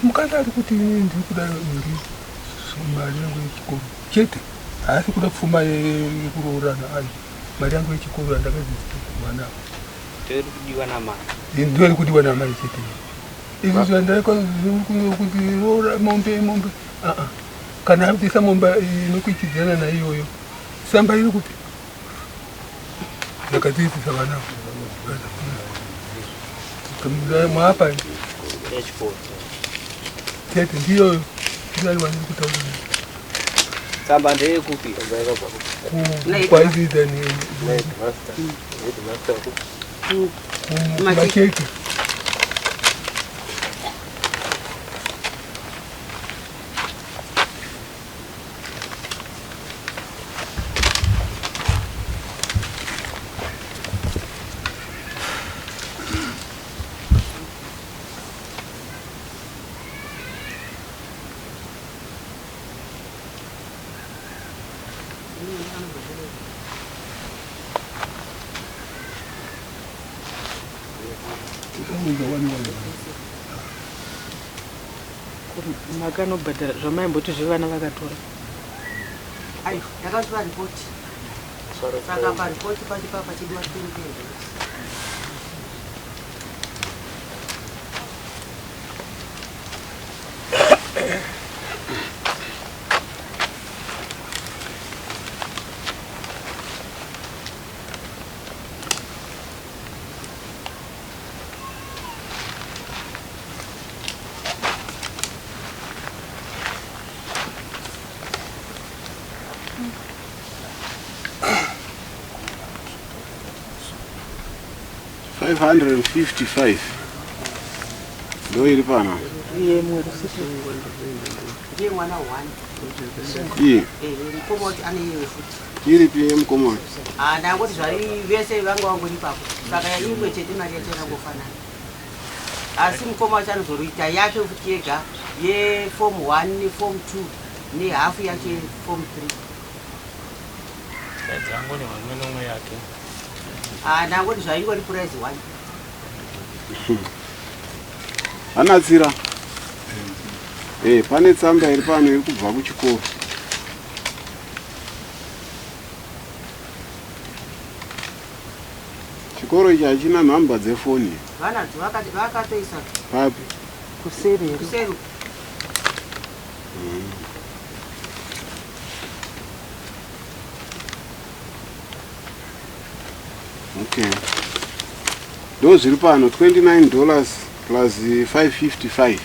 Mukadzi ari kuti ini ndiri kuda iri mari yangu yechikoro chete, haasi kuda pfuma yekuroorana ayo mari yangu yechikoro yandakadzidzisa mwana avo. Ndiyo iri kudiwa namai. Ndiyo iri kudiwa namai chete. Izvi zvandaikuti roora mombe mombe aa kana abvisa mombe inokuichidzana naiyoyo samba iri kupi ndakadzidzisa vana mwapa tete ndiyoyo ndiani wandiri kutaura tsamba ndeyekupi kwaidzidza macheke Makanobhadhara zvamaimboti zvevana vakatora? Aiwa, ndakatora ripoti. Saka paripoti pacho papa pachidiwa 20. $555 ndo iri pano. Ndiye mwana one. Iye. Eh, mukoma wacho ane iyewe futi. Iripi yemukoma wacho? Ah, ndangoti zvari vese vanga vangori ipapo. Saka imwe chete mari yacho yakangofanana. Asi mukoma wacho anozoroita yake futi yega yeform 1 neform 2 nehafu yacho yeform 3. Dzangone vamwe nomwe yake. Ah, ndangoti zvaingori price 1. Anatsira. Eh, pane tsamba iri pano iri kubva kuchikoro. Chikoro ichi hachina nhamba dzefoni. Vanadzo vakatoisa. Papi? Kuseri. Kuseri. Okay. Ndo zviri pano $29 plus 555.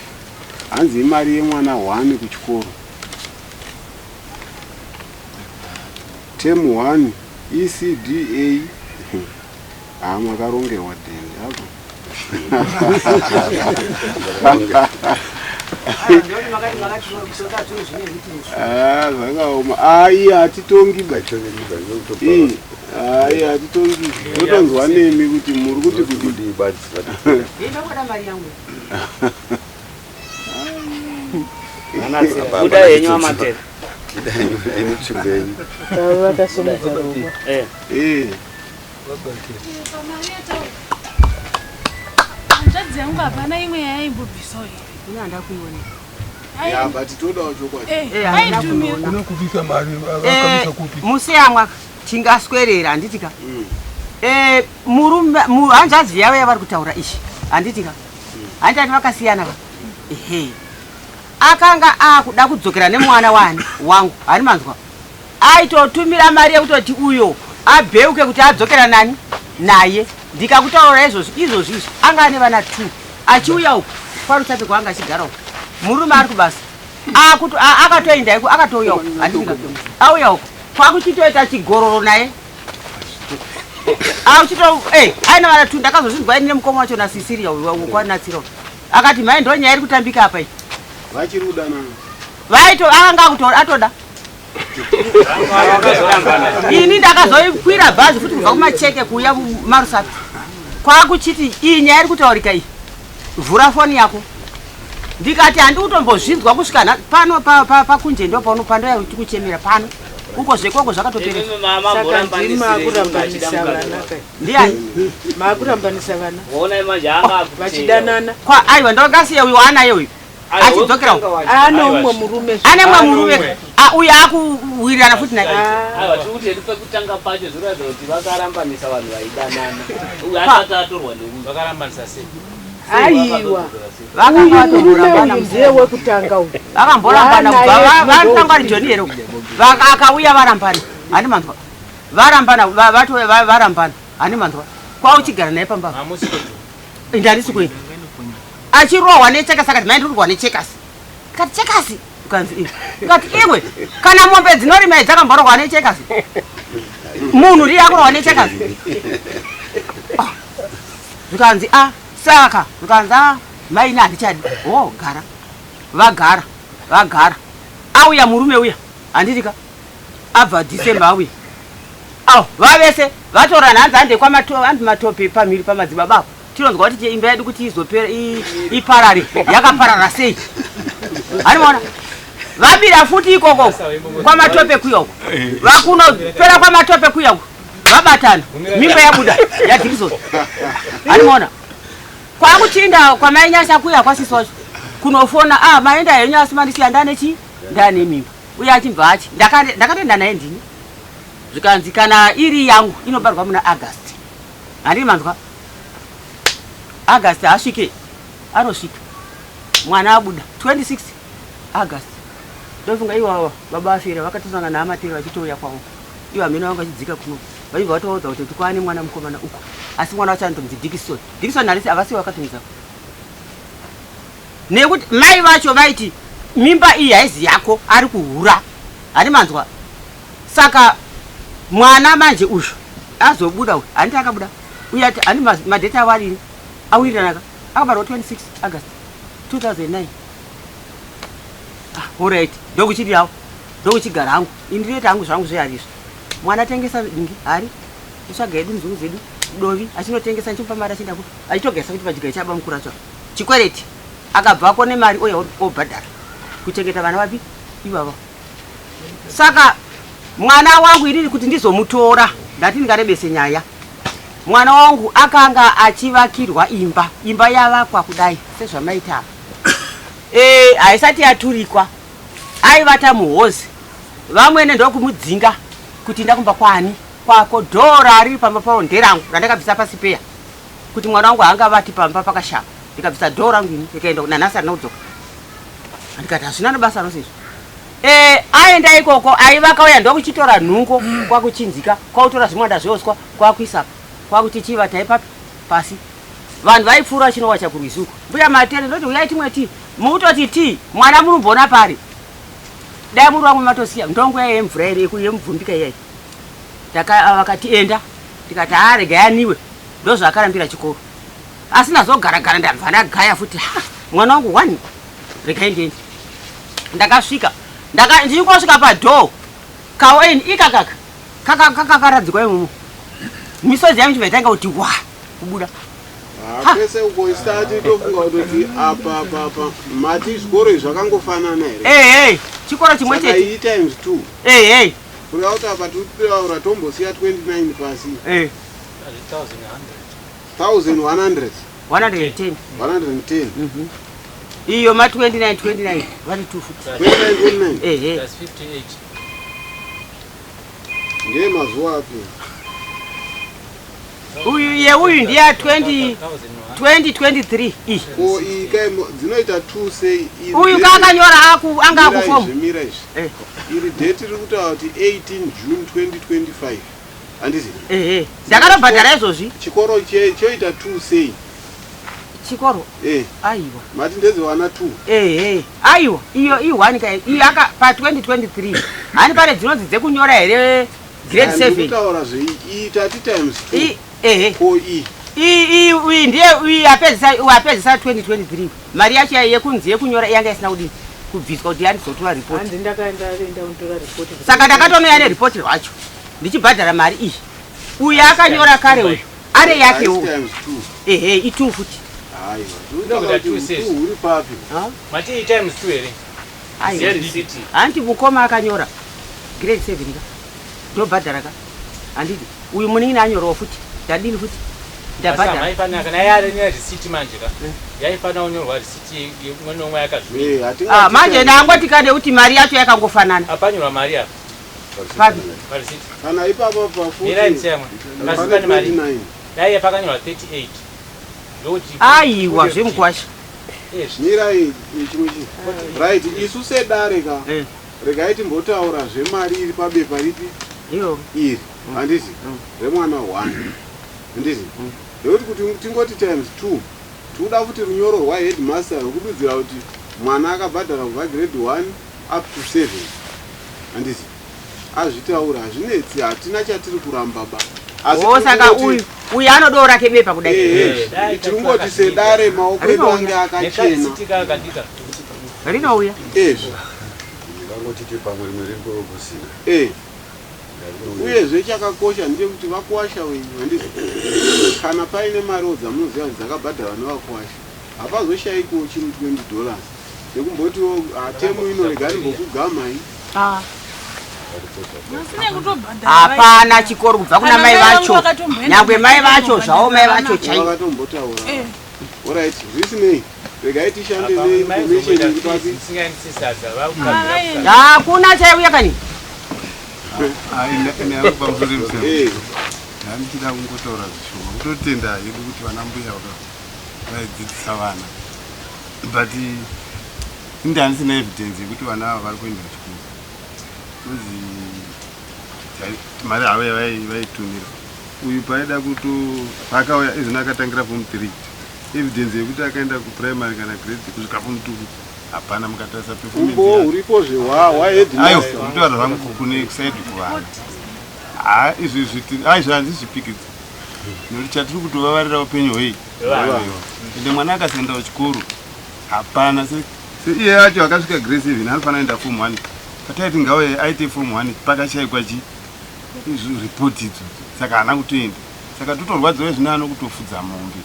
Hanzi imari yemwana 1 kuchikoro. Term 1 ECDA. Ah, makarongerwa dhende apo. Ah, zvakaoma. Ah, iye hatitongi ba. Ah, iye hatitongi. Totonzwa nemi kuti muri kuti kudii. Ndokuda mari yangu. Buda henyu amatera. Vakasumudza ruoko. Eh. Hanzvadzi yangu hapana imwe yaimbobvisawo here? Ini handa kuiona. Ya, but todawo chokwadi. Eh, aitumira. Kuna kubvisa mari akabvisa kupi? Musiyamwa tingaswerera handiti ka? Eh, murume hanzvadzi yavo yavari kutaura ishi handiti ka? Handiti vakasiyana ka? Ehe. Akanga akuda kudzokera nemwana wani wangu hani manzwa aitotumira mari yekutoti uyo abheuke kuti adzokera nani naye ndikakutaura izvozvi izvozvi izvi anga ane vana 2 achiuya uku kwaRusape kwaanga achigara uku murume ari kubasa akatoenda iko akatouya uku handiti auya uku kwakuchitoita chigororo naye auchito eh aina vana 2 ndakazozvinzwa ini nemukoma wacho naSisiria uyu kwanatsiro akati mhai ndo nyaya iri kutambika apa iyi Vachiri kudanana. Vaito akanga akuto atoda. Ini ndakazoikwira bhazi futi kubva kumacheke kuuya kumarusape. Kwakuchiti iyi nyaya iri kutaurika iyi. Vhura foni yako. Ndikati handi kutombozvinzwa kusvika pano pakunje ndo pano pandoya kuchemera pano. Uko zvekoko zvakatopera. Saka ndimi makurambanisa vana kai? Ndiani? Makurambanisa vana. Ona manje anga vachidanana. Kwa aiwa ndokasiya uyu anaye uyu. Achidzokera uko. Ane umwe murume. Ane mumwe murume. Ah, uyu akuwirirana futi naye. Aiwa, tiri kuti hedu pekutanga pacho zvinoratidza kuti vakarambanisa vanhu vaidanana. Uyu asati atorwa neuyu. Vakarambanisa sei? Aiwa. Vakanga Uyu murume vatomborambana. uyu ndiye wekutanga uyu. Vakamborambana Vana kubva yedu vatanga vari Joni here uko. Akauya varambana. Hani manzwa. Varambana varambana. Hani manzwa. Kwauchigara naye pamba. Hamusi kuto. Indarisi kuenda. Achirohwa nechekasi akati mai ndiri kurwa nechekasi. Kati chekasi. Ukanzi iwe. Kati iwe kana mombe dzinorima idzi dzakamborohwa nechekasi. Munhu ndiye akurohwa nechekasi. Ah. Zvikanzi a saka zvikanzi a mai ini handichadi. Oh gara. Vagara. Vagara. Auya murume uya. Handiti ka? Abva December auya. Aw, vavese vatorana hanzi hande hanzi matope pamhiri pamadzibaba apo. Tinonzwa kuti imba yedu kuti izopera iparare yakaparara sei. Hani maona? Vabira futi ikoko kwamatope kuya uko. Vakunopera kwamatope kuya uko. Vabatana. Mimba yabuda yaDickson. Hani maona? Kwakuchinda kwamainyasha kuya kwasisi wacho. Kunofona ah maenda henyu asi mandisiya ndane chi? Ndane mimba. Uye achibva achi. Ndakatoenda naye ndini. Zvikanzi kana iri yangu inobarwa muna August. Handini manzwa? August asvike. Anosvika. Mwana abuda 26 August. Ndofunga iwawa baba afira vakatosangana naamateri vachitouya kwavo. Ivo hameno vanga vachidzika kuno. Vachibva vatovaudza kuti kwane mwana mukomana uko. Asi mwana wacho anotonzi Dickson. Dickson harisi havasivo vakatonzi. Nekuti mai vacho vaiti mimba iyi haizi yako ari kuhura. Hani manzwa? Saka mwana manje uyu azobuda uyu handiti akabuda uyu ati handi madheti avo arini awirirana akabarwa 26 August 2009. Ah, alright ndokuchiti hawo ndokuchigara hangu ini ndinoita hangu zvangu zvehari izvi. Mwana atengesa dingi hari totsvaga yedu nzungu dzedu dovi achinotengesa achimupa mari achienda kupi achitogesa kuti pachigayo chaba mukuru acho chikwereti akabvako nemari oya obhadhara kuchengeta vana vapi ivavo. Saka mwana wangu inini kuti ndizomutora ndati ndingarebese nyaya. Mwana wangu akanga achivakirwa imba, imba yavakwa kudai sezvamaita apa. Haisati yaturikwa. Aivata muhozi. Vamwene ndokumudzinga kuti enda kumba kwani kwako dhora riri pamba pavo nderangu randakabvisa pasi peya kuti mwana wangu haangavati pamba pakashama. Ndikabvisa dhora rangu ini ndikaenda nanhasi harina kudzoka. Ndikati hazvina nebasa rose izvi. Aenda ikoko aivaka uya ndokuchitora nhungo kwakuchinzika kwakutora zvimwanda zveuswa kwakuisa kwakuti chivatai papi pasi. Vanhu vaipfuura chinowacha kurwizi uko. Mbuya Matere ndoti uyai timwe tii. Mukutoti tii mwana munomboona pari. Dai muri vamwe matosiya ndongo yaiye mvura iri yemubvumbika iyai. Vakati enda ndikati haa regai aniwe ndozvaakarambira chikoro. Asi ndazogara-gara ndabva ndagaya futi. Ha, mwana wangu one regai ndiende. Ndakasvika ndichingosvika padhoo kawaini ikakaka kakakaradzikwa imomo. Misodzi yangu ichibva yatanga kuti wa kubuda. Pese uko isati tofunga kutoti apa apa apa mati zvikoro izvi zvakangofanana here? Chikoro chimwe Saka chete. iyi times 2. Kureva kuti apa tiri kutaura tombosiya 29 pasi. 1100. 110. 110. Iyo ma 29 29 vari 2 futi. 29 29. That's 58. Ndiye mazuva api? Uyu ye uyu ndiye 2023 iyi. Ko iyi kai dzinoita 2 sei? Uyu kakanyora aku anga akufomu. Mira izvi. Iri date riri kutaura kuti 18 June 2025. Handiti? Ndakatobhadhara izvozvi. Chikoro choita 2 sei? Chikoro? Aiwa. Mati ndedzewana 2. Aiwa, iyo i1 ka iyi aka pa 2023. Hani pane dzinonzi dzekunyora here grade 7. Ndikutaura zve iyi tati times 2. Ko iyi. Iyi ndiye iyi apedzisa apedzisa 2023. Mari yacho yekunzi yekunyora yanga isina kudini kubviswa kuti yandizotora report. Hanzi ndakaenda enda kunotora report. Saka ndakatonouya nereport rwacho ndichibhadhara mari iyi. Uyu akanyora kare uyu ane yakewo. Times 2. I2 futi. Aiwa. Ndokuda 2 sei? Uri papi? Mati iyi times 2 here? Aiwa. Hanti mukoma akanyora grade 7 ka. Ndobhadhara ka. Handidi. Uyu munin'ina anyorawo futi. Ndadini futi. Ndabhadhara. Maifanira kana yari nerisiti manje ka, yaifanira kunyorwa risiti imwe nomwe yakazvii. Ah, manje ndangoti kade kuti mari yacho yakangofanana. Apanyorwa mari apa. Papi? Parisiti. Kana ipapa pafuti. Mirai ndisiyamwe. Pasi pane mari. 29. Dai pakanyorwa 38. Ndokuti Aiwa, zvemukwasha. Mirai chimwe chinhu. Right, isu sedare ka. Regai timbotaura zvemari iri pabepa ripi? Iyo. Iri. Handiti? Remwana 1. Handiti? Nekuti kuti tingoti times 2. Tikuda futi runyoro rwaheadmaster rwekududzira kuti mwana akabhadhara kubva grade 1 up to 7. Handiti? Azvitaura hazvinetsi, hatina chatiri kuramba ba. Asi O saka tirikungoti- uyu uyu anodawo rake bepa kudai. Eh, eh, tirikungoti sedare maoko edu ange akachena. Nekarisiti kakandika. Rinouya. Ezvo. Ndingangotiti pamwe rimwe riripo kusina. Eh. Uyezve chakakosha ndechekuti vakuwasha wenyu handiti kana paine mariwo dzamunoziva kuti dzakabhadharwa nevakuwasha hapazoshaikwo chinhu 20 dollars nekumbotiwo hatemu ino rega rimbokugamai. Vasina kutobhadhara. Hapana chikoro kubva kuna Kana mai mai vangu vacho. vakatomboenda Nyangwe mai vacho zvavo mai vacho chaivo. Vakatombotaura. Eh. Alright, zvisinei regai tishande Apa neinformation iri papi. maizoita sadza vakugadzira. Hakuna chaiuya kani. Eh. Handichida kungotaura zvishoma, kutotenda hedu kuti vana mbuya vaidzidzisa vana, but inde handisina evidence yekuti vana ava vari kuenda kuchikoro kozi mari havo yavaitumira uyu paida kuto paakauya izvino akatangira form 3, evidence yekuti akaenda kuprimary kana grade kusvika form 2 hapana. Mukatarisa performance Umbowo yake. huripozve Aiwa, hwaheadmaster. kutaura zvangu kune kusaidi kuvana, ha, izvi aizvi handizvipikidzi nekuti chatiri kutovavarira upenyu hwei. Hwevana. Ende mwana akasaenda kuchikoro hapana iye acho akasvika grade 7 anofanira kuenda form 1. Pataiti ngauye aite form 1 pakashaikwa chi izvi ripoti idzo, saka haana kutoenda, saka totorwadziwa zvino anokutofudza mombe.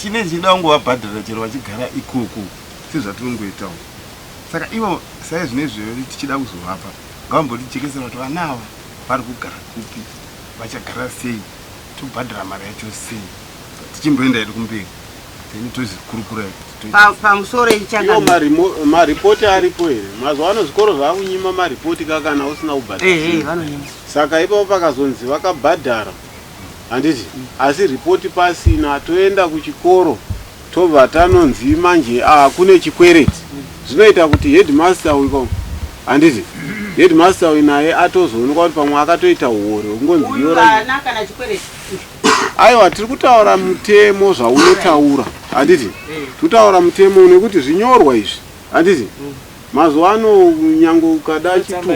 Tine tichida kungovabhadhara chero vachigara ikoko sezvatiringoitawo, saka ivo saizvinezvi tichida kuzovapa ngavambotijekesera kuti vana ava vari kugara kupi, vachagara sei, tobhadhara mari yacho sei, tichimboenda hedu kumberi then tozikurukura. Pamusoro Iwo ichanga. Maripoti aripo here? Mazuva ano zvikoro zvaakunyima maripoti kakana usina kubhadhara. Eh eh, vanonyima. Saka ipapo pakazonzi vakabhadhara, handiti, asi ripoti pasina, toenda kuchikoro tobva tanonzi manje ah, kune chikwereti. Zvinoita kuti headmaster uyu, handiti, headmaster uyu naye atozoonekwa kuti pamwe akatoita uori hungonzi Uyu nyora. vana kana chikwereti. Aiwa, tiri kutaura mutemo zvaunotaura, handiti, kutaura mutemo nekuti zvinyorwa izvi, handiti, mazuva ano nyange ukada chitupa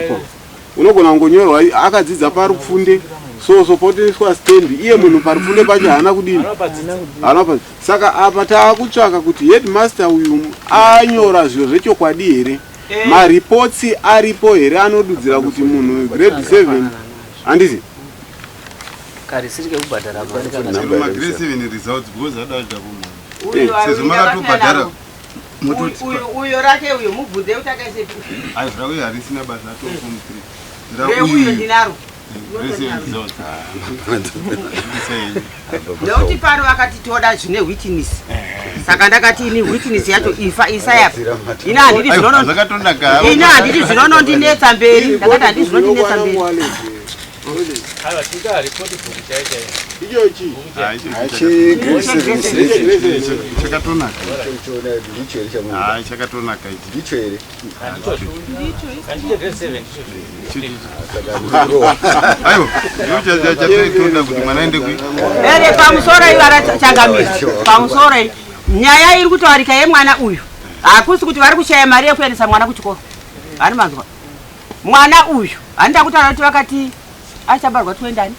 unogona kungonyorwa akadzidza parupfunde so so potoiswa stamp, iye munhu parupfunde pacho haana kudini, haana pa. Saka apa taakutsvaka kuti headmaster uyu anyora zviro zvechokwadi here, maripotsi aripo here anodudzira kuti munhu grade 7, handiti? Karisiti kekubhadhara mari kana Chero magrade 7 results because ada kuita form 1 Uyu sezvo makatobhadhara mototi Uyu uyo rake uyo mubvunze kuti akaisepi. Ai, rauyu harisina basa, ato form 3. Reuyo ndinaro. Grade 7 results. Nekuti pano vakati toda zvine witness. Saka ndakati ini witness yacho ifa isayapa. Ini handidi Aiwa, zvinono zvakatonaka. Ini handidi zvinonondinetsa mberi. Ndakati handidi zvinondinetsa mberi. Aiwa, tikuita ripoti bhuku chaiyo chaiyo. Ichochi. Chakatonaka. Ndicho here chamunoda? Hai, chakatonaka ichi. Ndicho here? Handicho grade 7 ndicho. Aiwa, ndicho chatinoda kuti mwana aende kui. Ere pamusoro iyi varachangamira. Pamusoro iyi. Nyaya iri kutaurika yemwana uyu. Hakusi kuti vari kushaya mari yekuendesa mwana kuchikoro. Hani manzwa. Mwana uyu handida kutaura kuti vakati achabarwa toendani.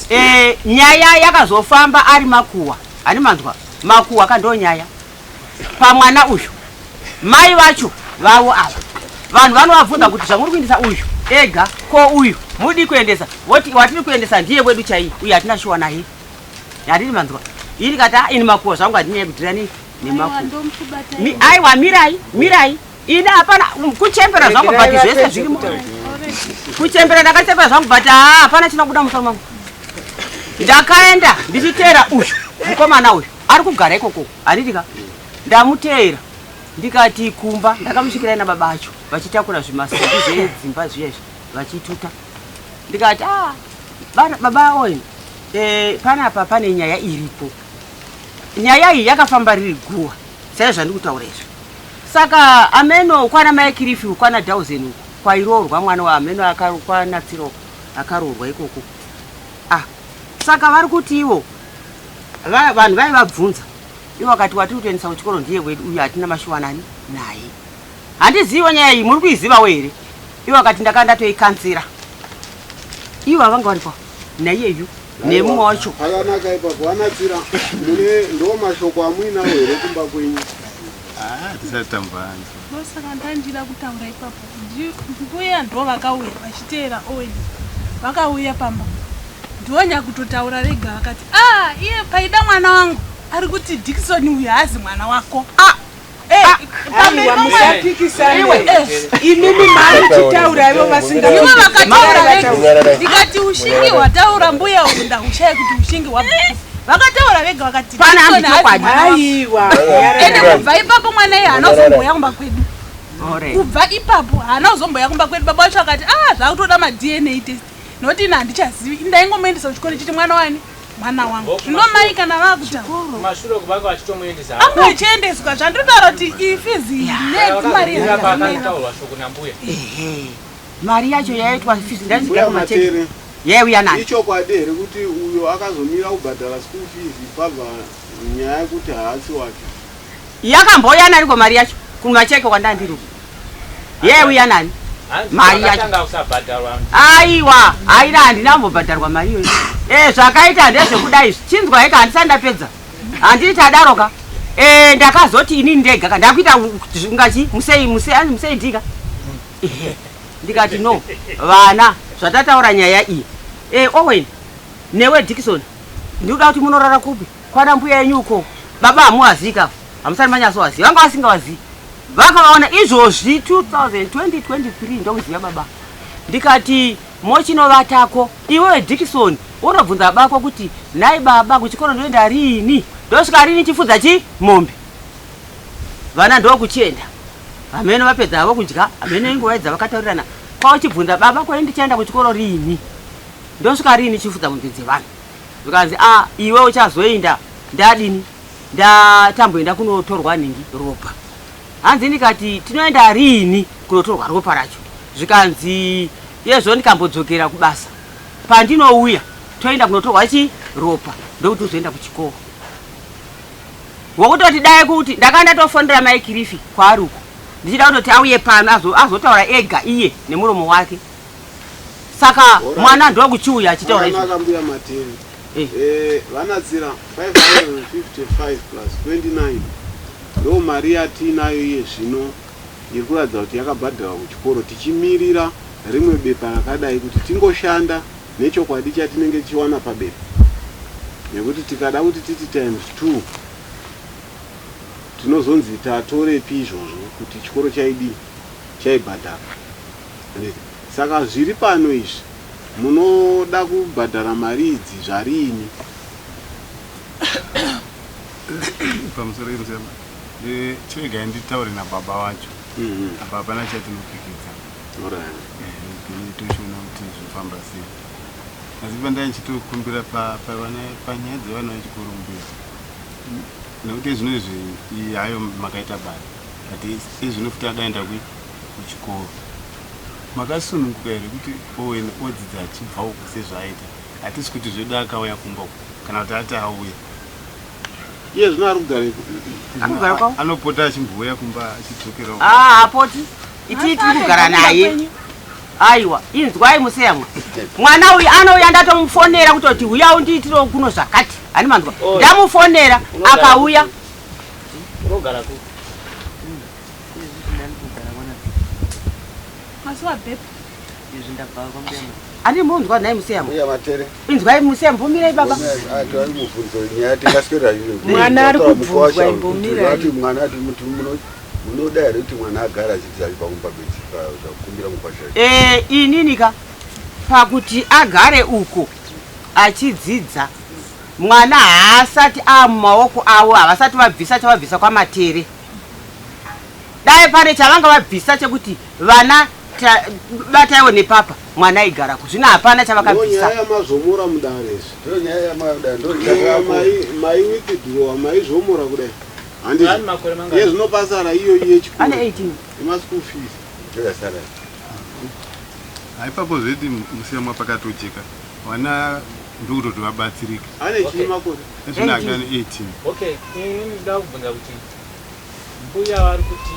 Eh, nyaya yakazofamba ari makuwa. Hani manzwa. Makuwa kando nyaya. Pamwana uyu. Mai vacho vavo ava. Vanhu vanovabvunza kuti zvamuri kuendesa uyu ega ko uyu mudi kuendesa, voti watiri kuendesa ndiye wedu chaiye uyu hatina shuwa naye. Handini manzwa. Ini kati "Ah, ini makuwa zvangu handinyaya kudhira nei nemakuwa." Ndomukubata. Aiwa, mirai mirai, ini hapana kuchembera zvangu, but zvese zvirimo. Kuchembera ndakachembera zvangu, but haa, hapana chinobuda musoro mangu. Ndakaenda ndichiteera uyu mukomana uyu ari kugara ikoko, handiti ka? Ndamuteera ndikati kumba, ndakamusvikirai nababa acho vachitakura zvimasimbi zvedzimba zviya izvi vachituta. Ndikati ah, baba Owen, panapa pane nyaya iripo. Nyaya iyi yakafamba riri guwa saizvo zvandikutaura izvi. Saka ameno kwana mai Kirifi kwana Dauzen uko kwairoorwa mwana wa ameno akakwana Tsiro akaroorwa ikoko. Ah, saka vari kuti ivo vanhu vaivabvunza ivo vakati watiri kutoendesa kuchikoro ndiye wedu uyu, hatina mashuwanani naye. Handiziviwo nyaya iyi, muri kuizivawo here? Ivo vakati ndakanga ndatoikanzira. Ivo havanga varipo naiyeyu nemumwe wacho. Pakanaka ipapo vanatsira mune ndo mashoko amuinawo here kumba kwenyu? Ah, tisati tambwanzwa. Ndosaka ndandida kutaura ipapo. Mbuya ndo vakauya vachiteera Owen. Vakauya pamba. Ndiwo kutotaura vega vakati, "Ah, iye paida mwana wangu ari kuti Dickson uyu haazi mwana wako." Ah. Aiwa, musapikisane. Imimi mamuchitaura ivo vasinga. Ivo vakataura vega. Ndikati ushingi hwataura mbuya uyu ndahushaya kuti ushingi hwabva. Vakataura vega vakati Pana Dickson hambi haazi chokwadi. mwana wako. Aiwa. Ende kubva ipapo mwana iye haana kuzomboya kumba kwedu. Alright. Kubva ipapo haana kuzomboya kumba kwedu. Baba vacho akati ah zvakutoda maDNA test nokuti ini handichazivi, ndaingomuendesa kuchikoro chiti mwana wani mwana wangu. Zvino mai kana vaakutaura Kumashure uku vanga vachitomuendesa. anga achiendeswa, zvandinotaura kuti iyi fizi nemari Paakataurwa shoko nambuya. Ehe. Mari yacho yaitwa fizi Mbuya ndaiziga kumacheki. Matere, Yaiuya nani? ichokwadi here kuti uyo akazomira kubhadhara school fees pabva nyaya yekuti haasi wake? Yakambouya nani ko mari yacho kumacheke kwandandiri uku? Yaiuya nani? Hanzi Mari yacho. vakatanga kusabhadharwa. Aiwa, aina handina kumbobhadharwa mari iyoyo. Zvakaita ndezvekudai izvi. Chinzwa heka, handisati ndapedza. Handiti tadaro ka? Ndakazoti inini ndega ka ndakuita ngachi musei musei anzi musei ndika. Ehe. Ndikati no, vana zvatataura nyaya iyi. Owen, newe Dickson, ndikuda kuti munorara kupi? Kwana mbuya yenyu uko. Baba hamuwazii ka? Hamusati manyatsowaziva. Vanga vasingawazii. Vakavaona izvozvi 2023 ndokuziva baba. Ndikati mochinovatako iwewe Dickson unobvunza bako kuti nhai baba kuchikoro ndoenda riini, ndosvika rini chifudza chi mombe. Vana ndokuchienda hameno vapedza havo kudya, hameno inguva idza vakataurirana kwauchibvunza baba kwai ndichaenda kuchikoro riini, ndosvika riini chifudza mombe dzevanhu. Zvikanzi a iwe uchazoenda ndadini, ndatamboenda kunotorwa nhingi ropa. Hanzi ndikati tinoenda riini kunotorwa ropa racho? Zvikanzi yezvo ndikambodzokera kubasa, pandinouya toenda kunotorwa chi ropa, ndokuti uzoenda kuchikoro. Wokutoti dai kuti ndakanga ndatofonera mai Kirifi kwaari uko ndichida kutoti auye pano azotaura ega iye nemuromo wake. Saka mwana ndokuchiuya achitaura izvo. Akanaka mbuya Matere. Vanatsira 555 plus 29 ndo mari yatiinayo iye zvino iri kuratidza kuti yakabhadharwa kuchikoro, tichimirira rimwe bepa rakadai kuti tingoshanda nechokwadi chatinenge tichiwana pabepa, nekuti tikada kuti titi times 2 tinozonzi tatorepi izvozvo kuti chikoro chaidii chaibhadhara. Saka zviri pano izvi munoda kubhadhara mari idzi zvariini? Pamusoro yemusema chiregai nditaure nababa wacho. Apa hapana chatinopikidza, tochiona kuti zvofamba sei. Asi pandai ndichitokumbira panyaya dzevana vechikoro mbuya, nekuti zvino izvi iyi hayo makaita basa, but izvino futi adaenda kuchikoro makasununguka here kuti Owen odzidza achibva uku sezvaaita? Hatisi kuti zvedu akauya kumba uku kana kuti ati auya. Iye zvino ari kugara iko. Ari kugara kwavo? Anopota achimbouya kumba achidzokera uko. Ah, apoti itii tiri kugara naye. Aiwa, inzwai museyamwa, mwana uyu anouya ndatomufonera kutoti uya undiitirewo kuno zvakati, hani manzwa? Ndamufonera akauya. Unogara kupi? Asi wabhepa. Izvi ndabva kwambuya. Ani munzwa nhai museyamwa? Mbuya Matere. Inzwai museyamwa, mbomirai baba. Ati mubvunzo nyaya tingaswera iyo. Mwana ari kubvunzwa, imbomirai. Ati mwana ati muti munoda here kuti mwana agare achidzidza ari pakumba zvakumbira mukwasha? Inini ka pakuti agare uko Achidzidza. Mwana haasati aamumaoko avo, havasati vabvisa chavabvisa kwaMatere. Dai pane chavanga vabvisa chekuti vana bataiwo nepapa mwana aigarako. Zvino hapana chavakabvisa. Ndonyaya yamazvomora mudare izvi. Ndonyaya yamada ndonyaya mai withdraw maizvomora kudai. Ane makore mangani? Iye zvino pasara iyo yechikoro. Ane 18. Yema school fees. Ndoyasara. Haipapo zvedi musiyamwa pakatocheka. Vana ndokutoti vabatsirike. Ane chii makore? Ezvino ake ane 18. Okay, ini ndinoda kubvunza kuti mbuya vari kuti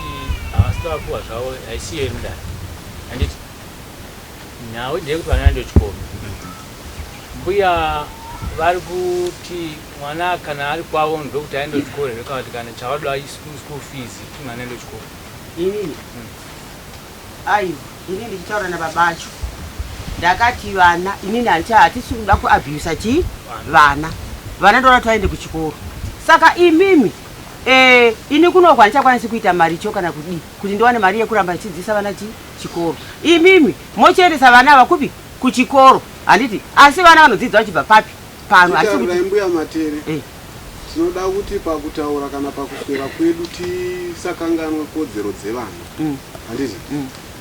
havasi vapuwa zvavo haisi yedu dare. Handiti nhau ndeyekuti vana vaende kuchikoro. Mbuya vari kuti mwana kana ari kwavo ndokuti aende kuchikoro here kana kuti kana chavada school fees kuti mwana aende kuchikoro. Inini? Aiwa, ini ndichitaura nababa acho ndakati vana inini handicha hatisi kuda kuabhusa chii vana vana ndoda kuti vaende kuchikoro saka imimi eh, ini kunoku handichakwanisi kuita maricho kana kudii kuti ndiwane mari yekuramba ndichidzidzisa vana chi chikoro imimi mochiendesa vana ava kupi kuchikoro handiti asi vana vanodzidza vachibva papi pano hatisi Titaurirai kuti mbuya Matere. Eh. Tinoda kuti pakutaura kana pakuswera kwedu tisakanganwe kodzero dzevana. Handiti?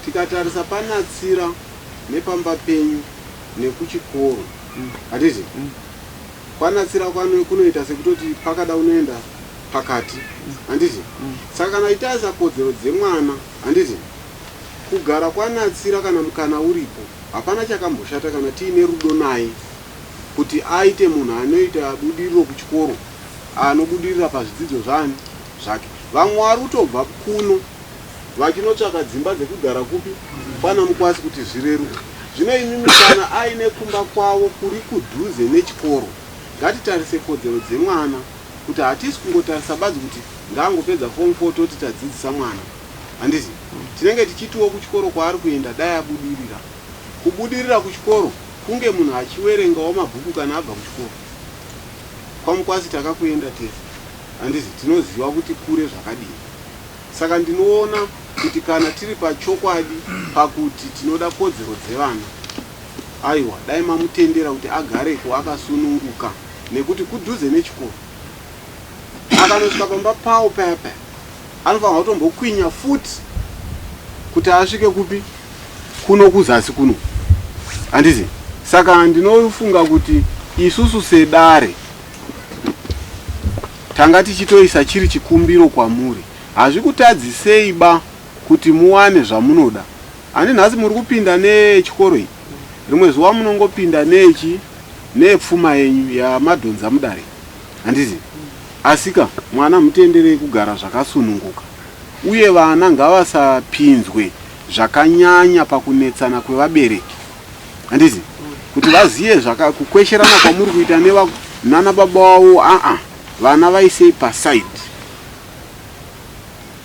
Tikatarisa panatsira nepamba penyu nekuchikoro. Handiti? Kwanatsira kwano kunoita sekutoti pakada unoenda pakati. Handiti? Saka kana tichitarisa kodzero dzemwana, handiti? Kugara kwanatsira kana mukana uripo, hapana chakamboshata kana tiine rudo naye. Kuti aite munhu anoita budiriro kuchikoro, anobudirira pazvidzidzo zvaani? Zvake. Vamwe vari kutobva kuno vachinotsvaka dzimba dzekugara kupi? Kwana Mukwasi kuti zvireruke. Zvino imimi kana aine kumba kwavo kuri kudhuze nechikoro, ngatitarise kodzero dzemwana kuti hatisi kungotarisa badzi kuti ngaangopedza form 4 toti tadzidzisa mwana. Handiti? Tinenge tichitiwo kuchikoro kwaari kuenda dai abudirira. Kubudirira kuchikoro kunge munhu achiwerengawo mabhuku kana abva kuchikoro. KwaMukwasi takakuenda tese. Handiti tinoziva kuti kure zvakadii. Saka ndinoona kuti kana tiri pachokwadi pakuti tinoda kodzero dzevana, aiwa dai mamutendera kuti agareko akasununguka nekuti kudhuze nechikoro. Akanosvika pamba pawo paya paya anofanirwa kutombokwinya futi kuti asvike kupi? Kuno kuzasi kuno. Handiti? Saka ndinofunga kuti isusu sedare tanga tichitoisa chiri chikumbiro kwamuri. Hazvikutadzisei ba kuti muwane zvamunoda. Ani nhasi muri kupinda nechikoro iyi, rimwe zuva munongopinda nechi nepfuma yenyu yamadhonza mudare. Handiti? Asika mwana mutenderei kugara zvakasununguka. Uye vana ngavasapinzwe zvakanyanya pakunetsana kwevabereki. Handiti? Kuti vaziye zvaka kukwesherana kwamuri kuita neva nana baba wavo aa vana vaisei paside.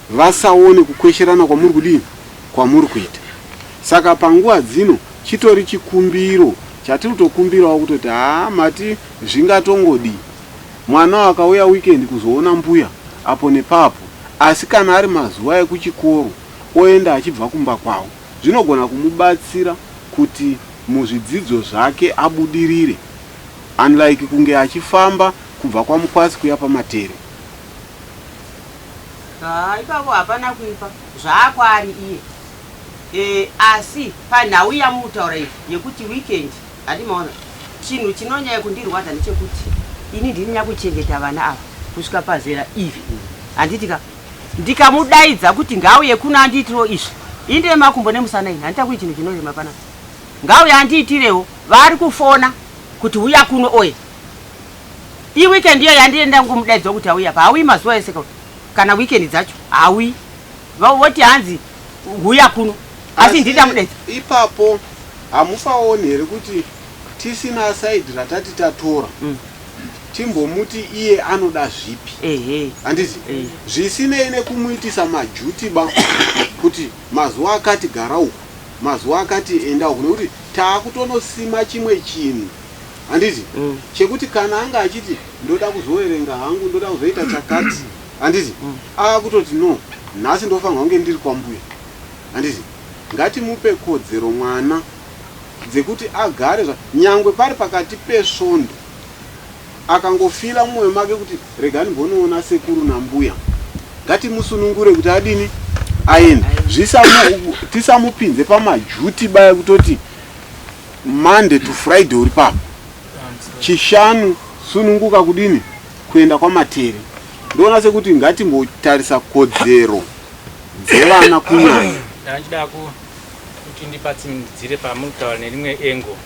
Vasaone kukwesherana kwamuri kudini? Kwamuri kuita. Saka panguva dzino chitori chikumbiro chatiri kutokumbirawo kutoti haa mati zvingatongodii. Mwana akauya weekend kuzoona mbuya apo nepapo asi kana ari mazuva ekuchikoro oenda achibva kumba kwavo zvinogona kumubatsira kuti muzvidzidzo zvake abudirire unlike kunge achifamba kubva kwaMukwasi kuya paMatere. Haa ipapo hapana kuipa zvaakwaari iye e, asi panhau yamutaura iyi yekuti weekend handi maona chinhu chinonyanya kundirwadza ndechekuti ini ndini nyakuchengeta vana ava kusvika pazera iri handiti ka ndikamudaidza kuti ngauye kuno andiitirewo izvi ini ndine makumbo nemusana ini handitakuri chinhu chinorema panapa ngauye andiitirewo vari kufona kuti huya kuno oye iweekend iyo yandienda ngomudaidza kuti auya pa hauyi mazuva ese kana weekend dzacho hauyi voti hanzi huya kuno asi ndida mudaidza ipapo hamupaoni here kuti tisina side ratati tatora timbomuti iye anoda zvipi handiti zvisinei nekumuitisa majuti ba kuti mazuva akati gara uku mazuva akati enda uku nekuti taakutonosima chimwe chinhu handiti chekuti kana anga achiti ndoda kuzoverenga hangu ndoda kuzoita chakati handiti akutoti no nhasi ndofanirwa kunge ndiri kwambuya handiti ngatimupe kodzero mwana Dzekuti agare zva nyangwe pari pakati pesvondo akangofila mumwoyo make kuti rega ndimbonoona sekuru nambuya ngatimusunungure kuti adini aende Zvisamu, tisamupinze pamajuti baya kutoti Monday to Friday uri papa Chishanu sununguka kudini kuenda kwaMatere ndoona sekuti ngatimbotarisa kodzero dzevana kunyanya. Ndachida kuti ndipatsidzire pamuri kutaura nerimwe engo.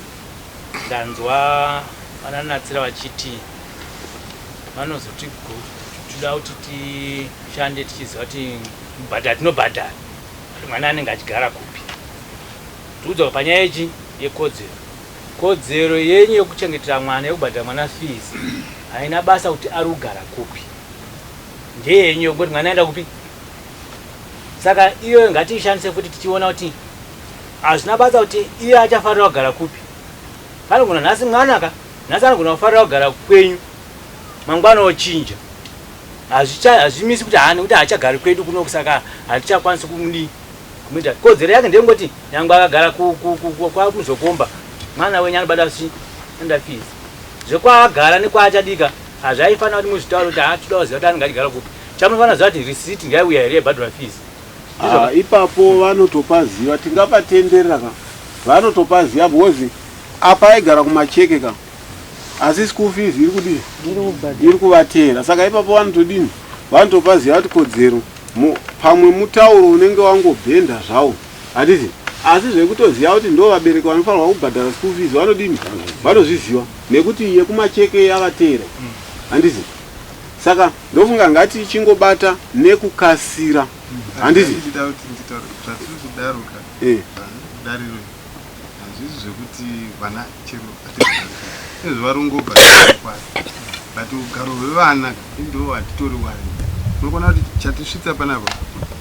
Ndanzwa vananatsira vachiti vanozoti toda kuti tishande tichiziva kuti kubhadhara tinobhadhara kuti mwana anenge achigara kupi. Tikuudza panyaya yechi yekodzero. Kodzero yenyu yekuchengetera mwana yekubhadhara mwana fees haina basa kuti ari kugara kupi. Ndeyenyu yekungoti mwana aenda kupi. Saka iyoyo ngatiishandise futi tichiona kuti hazvina basa kuti iye achafarira kugara kupi. Panogona nhasi mwana ka nhasi anogona kufarira kugara kwenyu mangwana ochinja. Hazvimisi kuti haa nekuti haachagari kwedu kuno saka hatichakwanisi kumudii kumuita. Kodzero yake ndeyekungoti nyangwe akagara kwaMuzokomba mwana wenyu anobada chi anoda fees. Zvekwaagara nekwaachadika hazvaifanira kuti muzvitaure kuti haa toda kuziva kuti anenge achigara kupi. Chamunofanira kuziva kuti receipt ngaiuya here yebhadhura fees. Ah, ipapo vanotopaziva tingapatenderera ka vanotopaziva because apa aigara kumacheke ka asi school fees iri kudii iri kuvateera saka ipapo vanotodini vanotopaziva kuti kodzero pamwe mutauro unenge wangobhenda zvawo handiti asi zvekutoziva kuti ndo vabereki vanofanirwa kubhadhara school fees vanodini vanozviziva nekuti yekumacheke yavateera handiti saka ndofunga ngatichingobata nekukasira handiti Ndichida kuti nditaure zvatiri kudaro ka Eh. dariro hazvisi zvekuti vana chero nezvavarongobva kwasi but ugaro hwevana ndo hatitori wari unokona kuti chatisvitsa panapa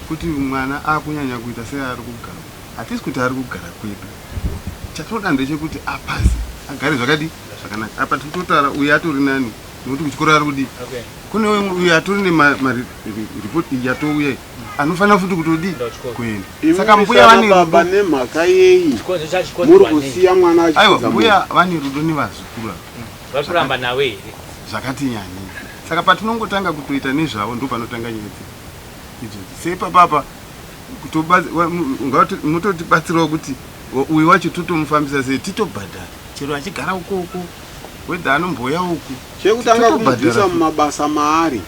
kuti mwana akunyanya kuita seari kugara hatisi kuti ari kugara kwedu chatoda ndechekuti apasi agare zvakadi zvakanaka apa tikutotaura uyu atori nani nekuti kuchikoro ari kudii kune uyu atori nemaripoti yatouya iyi anofanira futi kutodii kuenda saka mbuya vane baba nemhaka yeyi muri kusiya mwana aiwa achidzidza mbuya vane rudo nevazukuru ava Vari kuramba nawe here? Zvakati nyanyei. Saka patinongotanga kutoita nezvavo ndopanotanga nyaya idzi idzodzo. Seipapapa mutotibatsirawo kuti uyu wacho totomufambisa sei titobhadhara chero achigara ukoko wedha anombouya uku Chekutanga titobhadhara kumubvisa mumabasa maari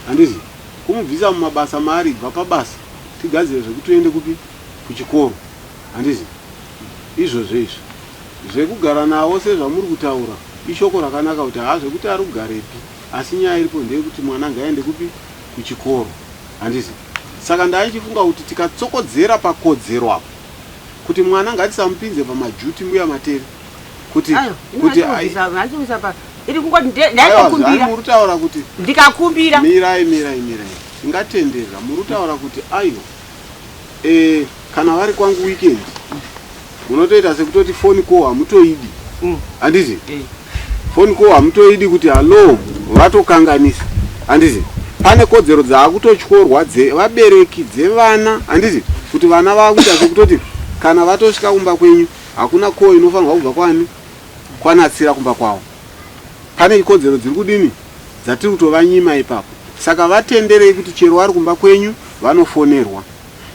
handiti kumubvisa mumabasa maari bva pabasa tigadzire zvekuti uende kupi kuchikoro handiti izvozvo izvi zvekugara navo sezvamuri kutaura ishoko rakanaka kuti haa zvekuti ari kugarepi asi nyaya iripo ndeyekuti mwana ngaende kupi kuchikoro handiti saka ndaichifunga kuti tikatsokodzera pakodzero apo kuti mwana ngatisamupinze pamajuti mbuya Matere kuti Ayo, kuti handikuisa pa iri kungoti Aiwa, ndaitokumbira muri kutaura kuti ndikakumbira mirai mirai mirai tingatenderera muri kutaura kuti aiwa e, kana vari kwangu weekend munotoita sekutoti phone call hamutoidi handiti phone call hamutoidi kuti hallo vatokanganisa handiti pane kodzero dzaakutotyorwa dzevabereki dzevana handiti kuti vana vakuita sekutoti kana vatosvika kumba kwenyu hakuna call inofanirwa kubva kwani kwanatsira kumba kwavo pane kodzero dziri kudini dzatiri kutovanyima ipapo saka vatenderei kuti chero vari kumba kwenyu vanofonerwa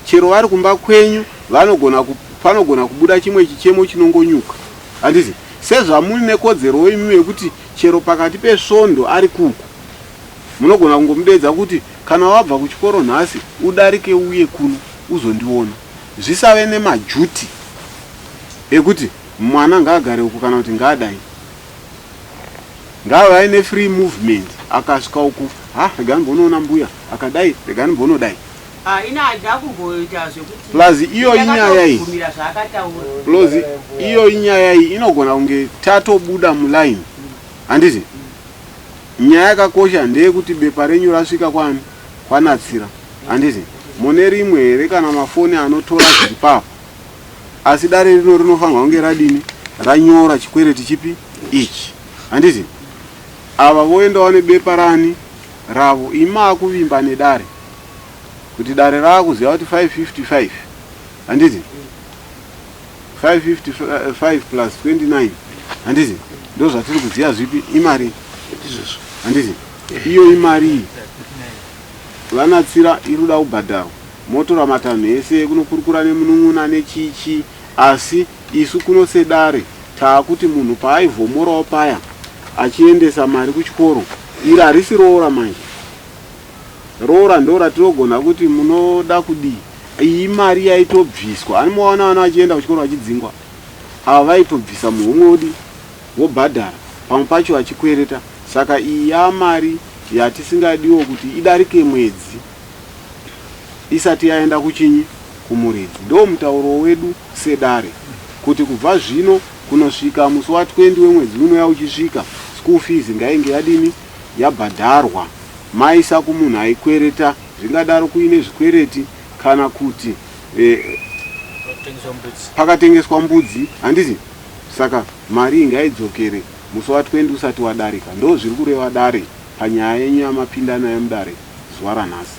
chero vari kumba kwenyu vanogona panogona kubuda chimwe chichemo chinongonyuka handiti sezvamuri nekodzerowo imimi yekuti chero pakati pesvondo ari kuku munogona kungomudeedza kuti kana wabva kuchikoro nhasi udarike uye kuno uzondiona zvisave nemajuti ekuti mwana ngaagare uku kana kuti ngaadai ngave aine free movement akasvika uku ha rega ndimbonoona mbuya akadai rega ndimbonodai Ah, ina handina kumboita zvekuti Plus iyo inyaya iyi. Ndakatobvumira zvaakataura plus iyo inyaya iyi inogona kunge tatobuda muline handiti nyaya yakakosha ndeyekuti bepa renyu rasvika kwani kwanatsira handiti mune rimwe here kana mafoni anotora zviri papo asi dare rino rinofanirwa kunge radini ranyora chikwereti chipi ichi handiti ava voendawo nebepa rani ravo ima akuvimba nedare kuti dare raakuziva kuti 555 handiti 555 plus 29 handiti ndo zvatiri kuziva zvipi imari Izvozvo. Handiti iyo imari iyi vanatsira iri kuda kubhadharwa, motora matanho ese ekunokurukura nemunun'una nechichi, asi isu kuno sedare taakuti munhu paaivhomorawo paya achiendesa mari kuchikoro, iri harisi roora manje. Roora ndo ratinogona kuti munoda kudii. Iyi mari yaitobviswa, ani mowana vana vachienda kuchikoro vachidzingwa, ava vaitobvisa muhomwe wodi vobhadhara, pamwe pacho vachikwereta. Saka iyi yamari yatisingadiwo kuti idarike mwedzi isati yaenda kuchinyi kumuridzi. Ndo mutauro wedu sedare kuti kubva zvino kunosvika musi wa 20 wemwedzi unouya uchisvika, school fees ngainge yadini, yabhadharwa, maisa kumunhu aikwereta, zvingadaro kuine zvikwereti kana kuti pakatengeswa mbudzi, handiti? Saka mari iyi ngaidzokere musi wa 20 usati wadarika. Ndo zviri kureva dare panyaya yenyu yamapinda nayo mudare zuva ranhasi.